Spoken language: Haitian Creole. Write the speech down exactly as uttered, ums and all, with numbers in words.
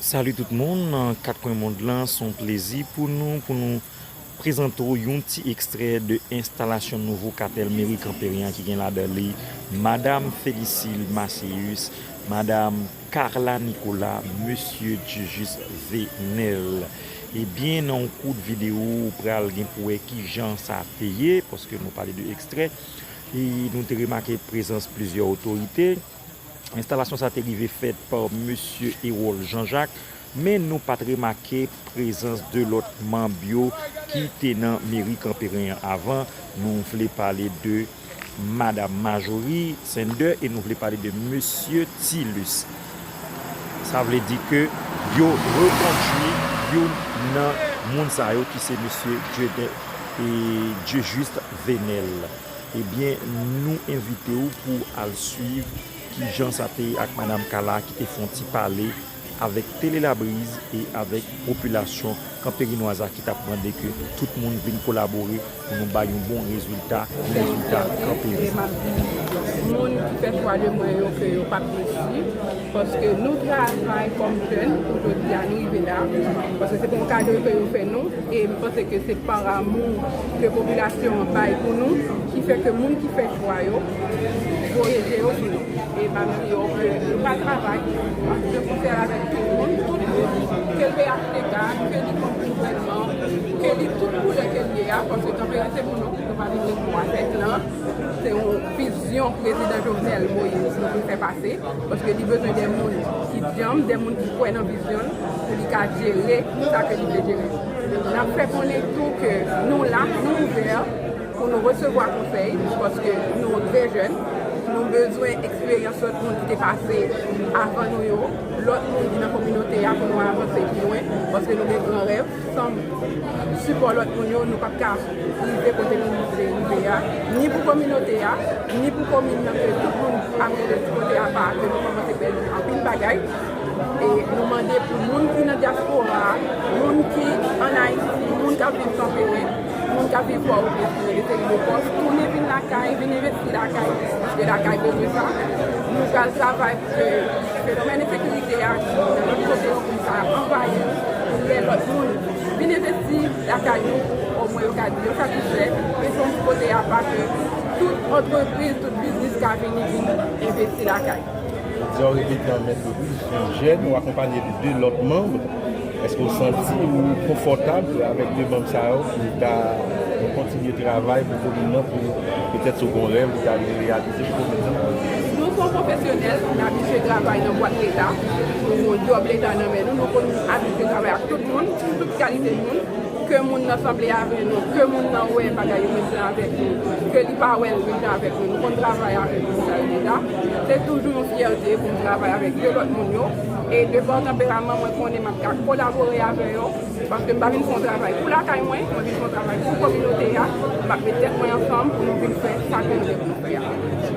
Salut tout moun, nan kat kwen mond lan, se yon plezi pou nou, pou nou prezante w yon ti ekstrè de enstalasyon nouvo katèl meri Kanperen an ki gen ladan li Madam Félicile Macéus, Madam Carla Nicolas, Mesye Dieujus Venel. Ebyen, nan yon kout videyo, ou pral gen pou wè ki jan sa te ye, paske nou pale de ekstrè, e nou te remake prezans plizyè otorite. Enstalasyon sa te rive fèt pa Mesye Erol Jean-Jacques, men nou pa t remake prezans de lòt manm yo ki te nan meri Kanperen an avan. Nou vle pale de Madam Marjorie Sender e nou vle pale de Mesye Tilus. Sa vle di ke yo rekondui youn nan moun sa yo ki se Mesye Dieudonné e Dieujuste Venel. Ebyen, nou envite w pou al swiv ki jan sa te ye ak Madam Carla ki te fè yon ti pale avèk Tele Labriz e avèk popilasyon kanperinwaz la ki t ap mande ke tout moun vin kolabore pou nou bay yon bon rezilta, yon rezilta Kanperen. Moun ki fè chwa de mwen yo ke yo p ap desi, paske nou travay kòm jèn pou jodi a nou rive la, paske se pa yon kado ke yo fè nou, e m panse ke se pa amou ke popilasyon an bay pou nou ki fè ke moun ki fè chwa yo voye je yo sou nou. E m ap di yo ke nou pral travay an konsè avèk tout moun, tout moun, ke l P H T K, ke li kont gouvènman, ke li tout koulè ke l ye a, paske Kanperen se pou nou, nou pa vin ret pou afè klan. Se yon vizyon prezidan Jovenel Moïse nou vin fè pase, paske li bezwen de moun ki djanm, de moun ki kwè nan vizyon l, pou li ka jere sa ke li vle jere. N ap fè konnen tou ke nou la, nou ouvè pou nou resevwa konsèy, paske nou trè jèn, nou bezwen eksperyans lòt moun ki te pase avan nou yo, lòt moun ki nan kominote a pou nou avanse pi lwen, paske nou gen gran rèv. San sipò lòt moun yo, nou p ap ka rive kote nou vle rive a, ni pou kominote a, ni pou komin nan ke tout moun ap rele ti kote apa a, ke nou kòmanse pèdi anpil bagay. E nou mande pou moun ki nan dyaspora a, moun ki ann Ayiti, moun k ap viv Kanperen, moun k ap viv Pòtoprens, ki nan de seri de pòs, tounen vin lakay, vin envesti lakay, paske lakay bezwen sa. Nou pral travay pou ke fenomèn ensekirite a, ki nan lòt kote yo, pou sa anvayi nou, pou lè lòt moun vin envesti lakay nou, omwen yo ka di yo satisfè, e se yon ti kote apa ke tout antrepriz, tout biznis ka vini vin envesti lakay. Jodi a, w repete an mèt repri, w se yon jèn, w akonpanye de de lòt manm. Èske w santi w konfòtab avèk de manm sa yo pou ta kontinye travay pou komin nan, pou petèt si w gen yon rèv ou ta vle reyalize pou komin nan? Nou se yon pwofesyonèl, nou abitye travay nan bwat leta, nou gen yon djòb leta nan men nou, nou konn abitye travay ak tout moun, tout kalite moun. Ke moun nan sanble avè nou, ke moun nan wè bagay yo menm jan avèk nou, ke li pa wè l menm jan avèk nou, nou konn travay avèk moun sa yo deja. Se toujou yon fyète pou m travay avèk de lòt moun yo. E de pa tanperaman, mwen konnen m ap ka kolabore avè yo, paske m pa vin fè yon travay pou lakay mwen, mwen vin fè yon travay pou kominote a. M ap met tèt mwen ansanm pou nou vin fè sa ke nou gen pou nou fè a.